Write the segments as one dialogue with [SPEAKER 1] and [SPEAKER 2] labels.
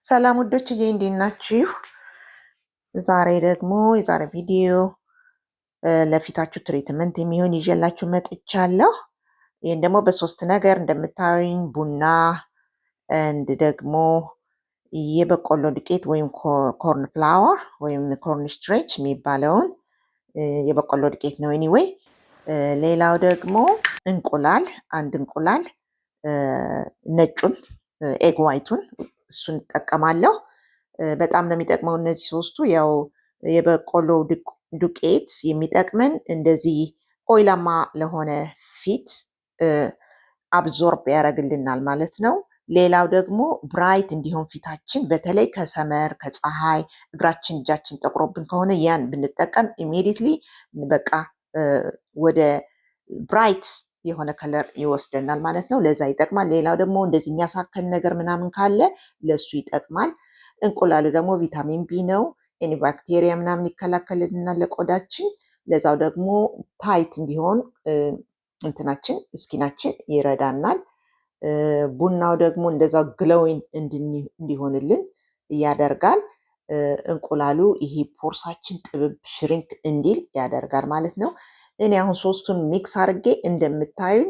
[SPEAKER 1] ሰላም ውዶችዬ፣ እንዴት ናችሁ? ዛሬ ደግሞ የዛሬ ቪዲዮ ለፊታችሁ treatment የሚሆን ይዤላችሁ መጥቻለሁ። ይህን ደግሞ በሶስት ነገር እንደምታዩኝ ቡና and ደግሞ የበቆሎ ዱቄት ወይም corn flour ወይም corn starch የሚባለውን የበቆሎ ዱቄት ነው። Anyway፣ ሌላው ደግሞ እንቁላል፣ አንድ እንቁላል ነጩን egg white ኡን እሱን እጠቀማለሁ። በጣም ነው የሚጠቅመው እነዚህ ሶስቱ። ያው የበቆሎ ዱቄት የሚጠቅመን እንደዚህ oily ማ ለሆነ ፊት absorb ያደርግልናል ማለት ነው። ሌላው ደግሞ bright እንዲሆን ፊታችን በተለይ ከ summer ከፀሐይ እግራችን እጃችን ጠቁሮብን ከሆነ ያን ብንጠቀም immediately በቃ ወደ bright የሆነ color ይወስደናል ማለት ነው። ለዛ ይጠቅማል። ሌላው ደግሞ እንደዚህ የሚያሳከን ነገር ምናምን ካለ ለሱ ይጠቅማል። እንቁላሉ ደግሞ vitamin B ነው። Any ባክቴሪያ ምናምን ይከላከልልናል ለቆዳችን። ለዛው ደግሞ tight እንዲሆን እንትናችን skin ኣችን ይረዳናል። ቡናው ደግሞ እንደዛው glowing እንዲሆንልን ያደርጋል። እንቁላሉ ይሄ pores ኣችን ጥብብ shrink እንዲል ያደርጋል ማለት ነው። እኔ አሁን ሶስቱን mix አድርጌ እንደምታዩኝ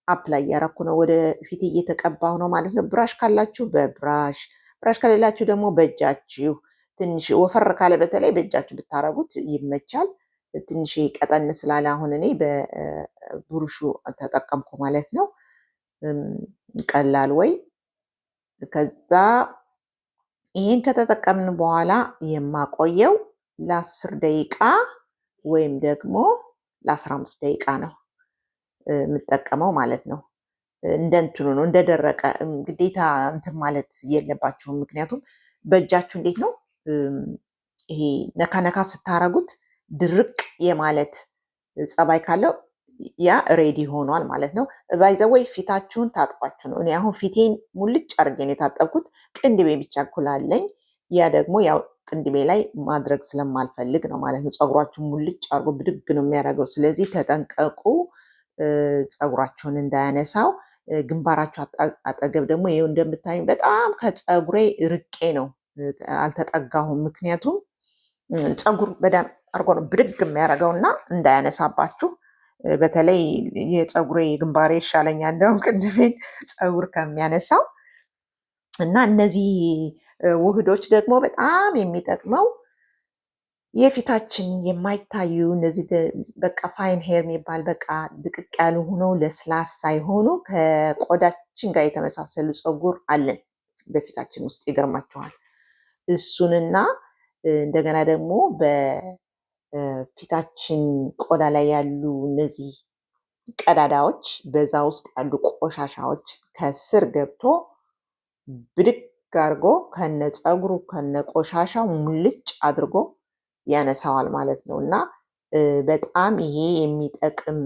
[SPEAKER 1] apply እያረኩ ነው፣ ወደ ፊት እየተቀባሁ ነው ማለት ነው። Brush ካላችሁ በ brush፣ brush ከሌላችሁ ደግሞ በእጃችሁ፣ ትንሽ ወፈር ካለ በተለይ በእጃችሁ ብታረጉት ይመቻል። ትንሽ ቀጠን ስላለ አሁን እኔ በብሩሹ ተጠቀምኩ ማለት ነው። ቀላል ወይ። ከዛ ይሄን ከተጠቀምን በኋላ የማቆየው ለ10 ደቂቃ ወይም ደግሞ ለ15 ደቂቃ ነው የምጠቀመው ማለት ነው። እንደ እንትኑ ነው፣ እንደደረቀ ግዴታ እንትን ማለት የለባችሁም። ምክንያቱም በእጃችሁ እንዴት ነው ይሄ ነካ ነካ ስታረጉት ድርቅ የማለት ጸባይ ካለው ያ ready ሆኗል ማለት ነው። By the way፣ ፊታችሁን ታጥባችሁ ነው። እኔ አሁን ፊቴን ሙልጭ አድርጌ ነው የታጠብኩት። ቅንድቤ ብቻ ኩላለኝ። ያ ደግሞ ያው ቅንድቤ ላይ ማድረግ ስለማልፈልግ ነው ማለት ነው። ፀጉራችሁን ሙልጭ አድርጎ ብድግ ነው የሚያደርገው። ስለዚህ ተጠንቀቁ፣ ፀጉራችሁን እንዳያነሳው። ግንባራችሁ አጠገብ ደግሞ ይኸው እንደምታዩኝ በጣም ከፀጉሬ ርቄ ነው፣ አልተጠጋሁም። ምክንያቱም ፀጉር በደንብ አድርጎ ነው ብድግ የሚያደርገው እና እንዳያነሳባችሁ። በተለይ የፀጉሬ ግንባሬ ይሻለኛል እንደውም ቅንድቤን ፀጉር ከሚያነሳው። እና እነዚህ ውህዶች ደግሞ በጣም የሚጠቅመው የፊታችን የማይታዩ እነዚህ በቃ fine hair የሚባል በቃ ድቅቅ ያሉ ሆኖ ለስላሳ የሆኑ ከቆዳችን ጋር የተመሳሰሉ ፀጉር አለን በፊታችን ውስጥ፣ ይገርማችኋል። እሱንና እንደገና ደግሞ በፊታችን ቆዳ ላይ ያሉ እነዚህ ቀዳዳዎች፣ በዛ ውስጥ ያሉ ቆሻሻዎች ከስር ገብቶ ብድግ አድርጎ ከነ ፀጉሩ ከነ ቆሻሻው ሙልጭ አድርጎ ያነሳዋል ማለት ነው። እና በጣም ይሄ የሚጠቅም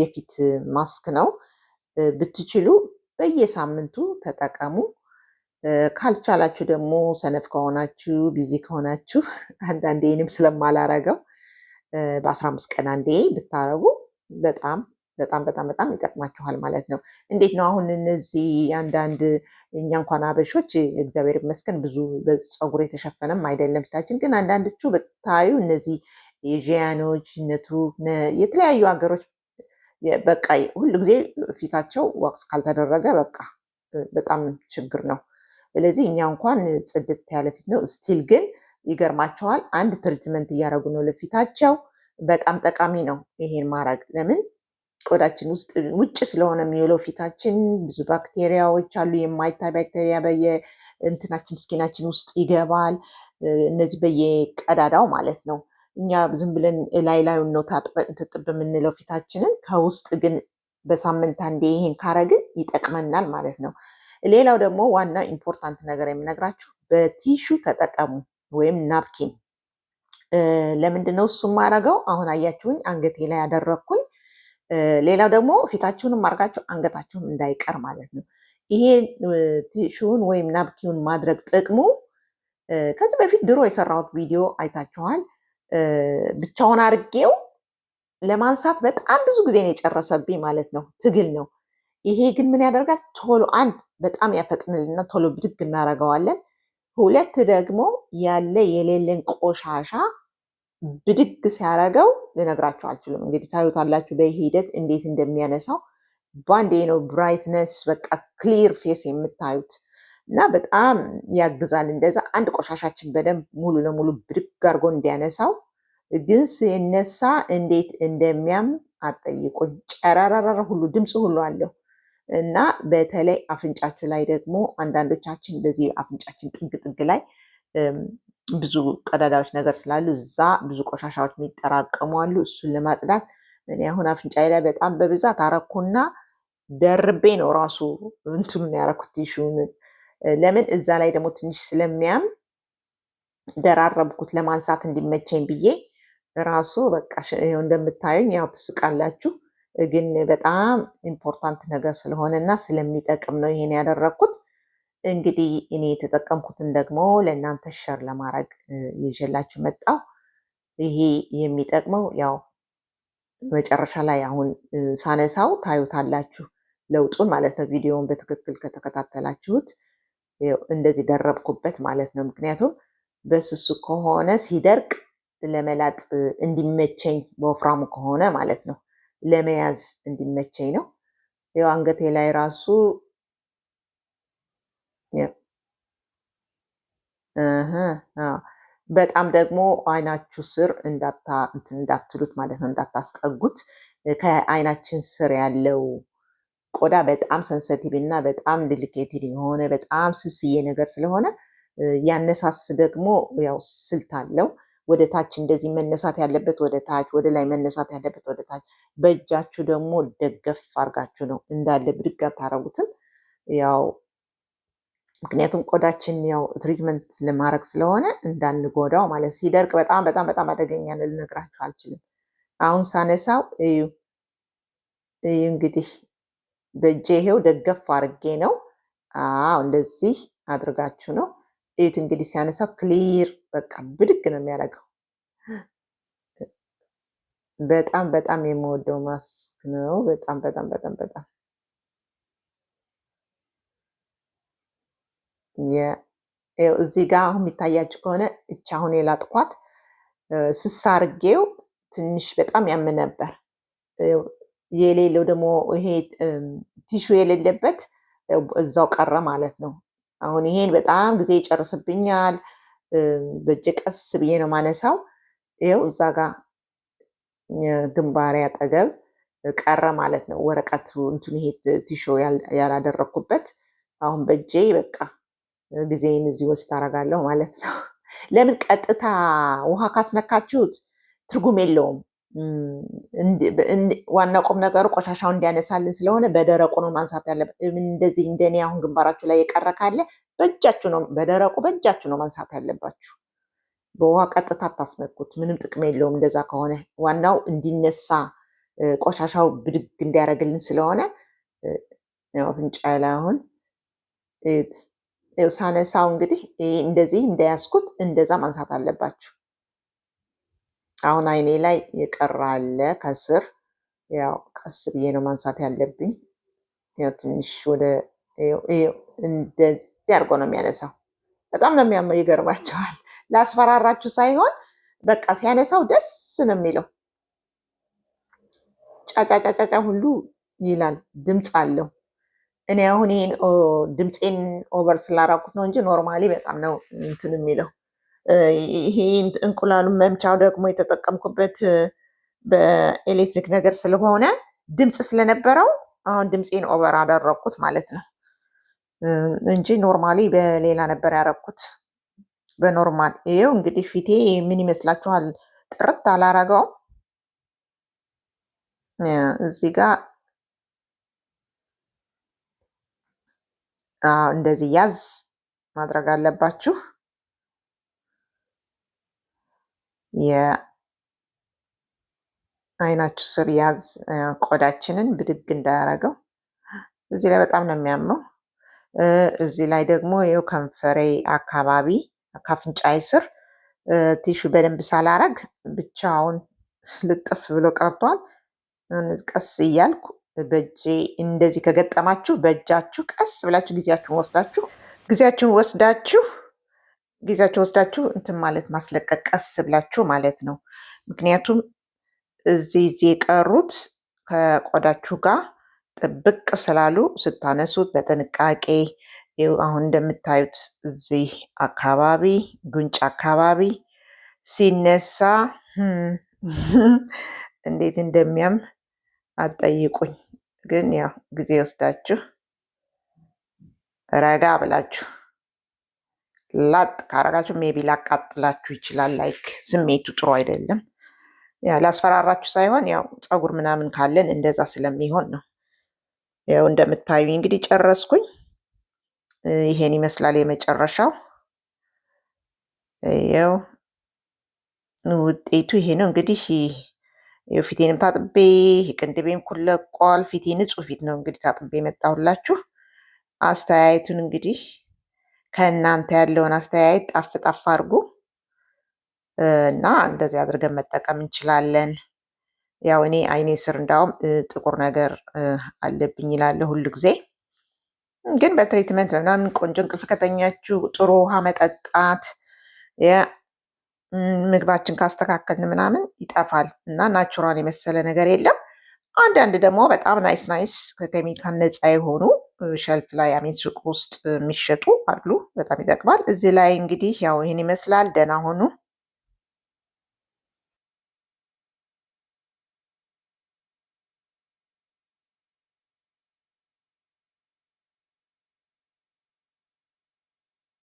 [SPEAKER 1] የፊት ማስክ ነው። ብትችሉ በየሳምንቱ ተጠቀሙ። ካልቻላችሁ ደግሞ ሰነፍ ከሆናችሁ፣ busy ከሆናችሁ፣ አንዳንዴ እኔም ስለማላረገው በ15 ቀን አንዴ ብታረጉ በጣም በጣም በጣም በጣም ይጠቅማችኋል ማለት ነው። እንዴት ነው አሁን እነዚህ አንዳንድ እኛ እንኳን አበሾች እግዚአብሔር ይመስገን ብዙ በፀጉር የተሸፈነም አይደለም ፊታችን፣ ግን አንዳንዶቹ ብታዩ እነዚህ ኤዥያኖች፣ የተለያዩ ሀገሮች በቃ ሁሉ ጊዜ ፊታቸው wax ካልተደረገ በቃ በጣም ችግር ነው። ስለዚህ እኛ እንኳን ጽድት ያለ ፊት ነው። Still ግን ይገርማችኋል፣ አንድ treatment እያደረጉ ነው ለፊታቸው። በጣም ጠቃሚ ነው ይሄን ማድረግ። ለምን? ቆዳችን ውስጥ ውጭ ስለሆነ የሚውለው ፊታችን ብዙ ባክቴሪያዎች አሉ። የማይታይ ባክቴሪያ በየእንትናችን skin ኣችን ውስጥ ይገባል። እነዚህ በየቀዳዳው ማለት ነው። እኛ ዝም ብለን ላይ ላዩን ነው ታጥበን ትጥብ የምንለው ፊታችንን፣ ከውስጥ ግን በሳምንት አንዴ ይሄን ካረግን ይጠቅመናል ማለት ነው። ሌላው ደግሞ ዋና important ነገር የምነግራችሁ በ tissue ተጠቀሙ ወይም napkin። ለምንድን ነው እሱ የማደርገው? አሁን አያችሁኝ አንገቴ ላይ ያደረግኩኝ። ሌላው ደግሞ ፊታችሁንም አድርጋችሁ አንገታችሁም እንዳይቀር ማለት ነው። ይሄ tissue ን ወይም napkin ኡን ማድረግ ጥቅሙ ከዚህ በፊት ድሮ የሰራሁት ቪዲዮ አይታችኋል። ብቻውን አድርጌው ለማንሳት በጣም ብዙ ጊዜ ነው የጨረሰብኝ ማለት ነው። ትግል ነው። ይሄ ግን ምን ያደርጋል? ቶሎ አንድ በጣም ያፈጥንልና ቶሎ ብድግ እናደርገዋለን። ሁለት ደግሞ ያለ የሌለን ቆሻሻ ብድግ ሲያደርገው ልነግራችሁ አልችልም። እንግዲህ ታዩታላችሁ በሂደት እንዴት እንደሚያነሳው። ባንዴ ነው brightness፣ በቃ clear face የምታዩት እና በጣም ያግዛል። እንደዛ አንድ ቆሻሻችን በደንብ ሙሉ ለሙሉ ብድግ አድርጎ እንዲያነሳው። ግን ሲነሳ እንዴት እንደሚያም አትጠይቁኝ። ጨረረረረ ሁሉ ድምፅ ሁሉ አለው። እና በተለይ አፍንጫችሁ ላይ ደግሞ አንዳንዶቻችን በዚህ አፍንጫችን ጥግ ጥግ ላይ ብዙ ቀዳዳዎች ነገር ስላሉ እዛ ብዙ ቆሻሻዎች የሚጠራቀሙ አሉ። እሱን ለማጽዳት እኔ አሁን አፍንጫዬ ላይ በጣም በብዛት አረኩና ደርቤ ነው ራሱ እንትኑን ያረኩት tissue ውን። ለምን እዛ ላይ ደግሞ ትንሽ ስለሚያም ደራረብኩት ለማንሳት እንዲመቸኝ ብዬ። ራሱ በቃ ይኸው እንደምታዩኝ ያው ትስቃላችሁ፣ ግን በጣም important ነገር ስለሆነ እና ስለሚጠቅም ነው ይሄን ያደረግኩት። እንግዲህ እኔ የተጠቀምኩትን ደግሞ ለእናንተ share ለማድረግ ይዤላችሁ መጣሁ። ይሄ የሚጠቅመው ያው መጨረሻ ላይ አሁን ሳነሳው ታዩታላችሁ ለውጡን ማለት ነው። ቪዲዮውን በትክክል ከተከታተላችሁት እንደዚህ ደረብኩበት ማለት ነው። ምክንያቱም በስሱ ከሆነ ሲደርቅ ለመላጥ እንዲመቸኝ፣ በወፍራሙ ከሆነ ማለት ነው ለመያዝ እንዲመቸኝ ነው። ያው አንገቴ ላይ ራሱ በጣም ደግሞ አይናችሁ ስር እንዳትሉት ማለት ነው፣ እንዳታስጠጉት። ከአይናችን ስር ያለው ቆዳ በጣም sensitive እና በጣም delicated የሆነ በጣም ስስዬ ነገር ስለሆነ ያነሳስ ደግሞ ያው ስልት አለው። ወደ ታች እንደዚህ መነሳት ያለበት ወደ ታች፣ ወደ ላይ መነሳት ያለበት ወደ ታች። በእጃችሁ ደግሞ ደገፍ አድርጋችሁ ነው፣ እንዳለ ብድግ አታረጉትም። ያው ምክንያቱም ቆዳችን ያው treatment ለማድረግ ስለሆነ እንዳንጎዳው ማለት። ሲደርቅ በጣም በጣም በጣም አደገኛ ነው፣ ልነግራችሁ አልችልም። አሁን ሳነሳው እዩ እዩ እንግዲህ በእጄ ይሄው ደገፍ አድርጌ ነው። አዎ እንደዚህ አድርጋችሁ ነው። እዩት እንግዲህ ሲያነሳው clear በቃ ብድግ ነው የሚያደርገው። በጣም በጣም የምወደው ማስክ ነው። በጣም በጣም በጣም በጣም እዚህ ጋር አሁን የሚታያችሁ ከሆነ እች አሁን የላጥኳት ስሳ አርጌው ትንሽ በጣም ያም ነበር። የሌለው ደግሞ ይሄ tissue የሌለበት እዛው ቀረ ማለት ነው። አሁን ይሄን በጣም ጊዜ ይጨርስብኛል። በእጄ ቀስ ብዬ ነው ማነሳው። ይኸው እዛ ጋር ግንባሬ አጠገብ ቀረ ማለት ነው። ወረቀቱ እንትን ይሄ tissue ያላደረኩበት አሁን በእጄ በቃ ጊዜን እዚህ ወስድ አደርጋለሁ ማለት ነው። ለምን ቀጥታ ውሃ ካስነካችሁት ትርጉም የለውም። ዋና ቁም ነገሩ ቆሻሻውን እንዲያነሳልን ስለሆነ በደረቁ ነው ማንሳት ያለበት። እንደዚህ እንደኔ አሁን ግንባራችሁ ላይ የቀረ ካለ በእጃችሁ ነው በደረቁ በእጃችሁ ነው ማንሳት ያለባችሁ። በውሃ ቀጥታ አታስነኩት፣ ምንም ጥቅም የለውም እንደዛ ከሆነ። ዋናው እንዲነሳ ቆሻሻው ብድግ እንዲያደርግልን ስለሆነ ያው አፍንጫዬ ላይ አሁን እዩት። ይኸው ሳነሳው እንግዲህ እንደዚህ እንደያዝኩት እንደዛ ማንሳት አለባችሁ። አሁን አይኔ ላይ የቀረ አለ ከስር፣ ያው ቀስ ብዬ ነው ማንሳት ያለብኝ። ያው ትንሽ ወደ እንደዚህ አድርጎ ነው የሚያነሳው። በጣም ነው የሚያምር፣ ይገርማቸዋል። ላስፈራራችሁ ሳይሆን በቃ ሲያነሳው ደስ ነው የሚለው። ጫጫጫጫጫ ሁሉ ይላል፣ ድምፅ አለው። እኔ አሁን ይሄን ድምፄን over ስላራኩት ነው እንጂ normally በጣም ነው እንትን የሚለው። ይሄ እንቁላሉን መምቻው ደግሞ የተጠቀምኩበት በኤሌክትሪክ ነገር ስለሆነ ድምፅ ስለነበረው አሁን ድምፄን over አደረኩት ማለት ነው እንጂ normally በሌላ ነበር ያረኩት። በ normal ይኸው እንግዲህ ፊቴ ምን ይመስላችኋል? ጥርት አላረገውም። እዚህ ጋር እንደዚህ ያዝ ማድረግ አለባችሁ። የአይናችሁ ስር ያዝ ቆዳችንን ብድግ እንዳያረገው። እዚህ ላይ በጣም ነው የሚያመው። እዚህ ላይ ደግሞ ይኸው ከንፈሬ አካባቢ ከአፍንጫዬ ስር tissue በደንብ ሳላረግ ብቻውን ልጥፍ ብሎ ቀርቷል። ቀስ እያልኩ በእጄ እንደዚህ ከገጠማችሁ በእጃችሁ ቀስ ብላችሁ ጊዜያችሁን ወስዳችሁ ጊዜያችሁ ወስዳችሁ እንትን ማለት ማስለቀቅ ቀስ ብላችሁ ማለት ነው። ምክንያቱም እዚህ የቀሩት ከቆዳችሁ ጋር ጥብቅ ስላሉ ስታነሱት በጥንቃቄ፣ አሁን እንደምታዩት እዚህ አካባቢ ጉንጭ አካባቢ ሲነሳ እንዴት እንደሚያም አትጠይቁኝ። ግን ያው ጊዜ ወስዳችሁ ረጋ ብላችሁ ላጥ ካረጋችሁ maybe ላቃጥላችሁ ይችላል። Like ስሜቱ ጥሩ አይደለም። ያ ላስፈራራችሁ ሳይሆን ያው ፀጉር ምናምን ካለን እንደዛ ስለሚሆን ነው። ያው እንደምታዩኝ እንግዲህ ጨረስኩኝ። ይሄን ይመስላል የመጨረሻው። ያው ውጤቱ ይሄ ነው እንግዲህ። ፊቴንም ታጥቤ ቅንድቤም ኩለቋል። ፊቴ ንጹህ ፊት ነው እንግዲህ ታጥቤ መጣሁላችሁ። አስተያየቱን እንግዲህ ከእናንተ ያለውን አስተያየት ጣፍ ጣፍ አድርጉ እና እንደዚህ አድርገን መጠቀም እንችላለን። ያው እኔ አይኔ ስር እንዳውም ጥቁር ነገር አለብኝ ይላለሁ ሁሉ ጊዜ። ግን በ treatment ምናምን ቆንጆ እንቅልፍ ከተኛችሁ፣ ጥሩ ውሃ መጠጣት፣ ምግባችን ካስተካከልን ምናምን ይጠፋል እና natural የመሰለ ነገር የለም። አንዳንድ ደግሞ በጣም nice nice ከኬሚካል ነፃ የሆኑ shelf ላይ፣ I mean ሱቅ ውስጥ የሚሸጡ አሉ። በጣም ይጠቅማል። እዚህ ላይ እንግዲህ ያው ይህን ይመስላል። ደህና ሁኑ።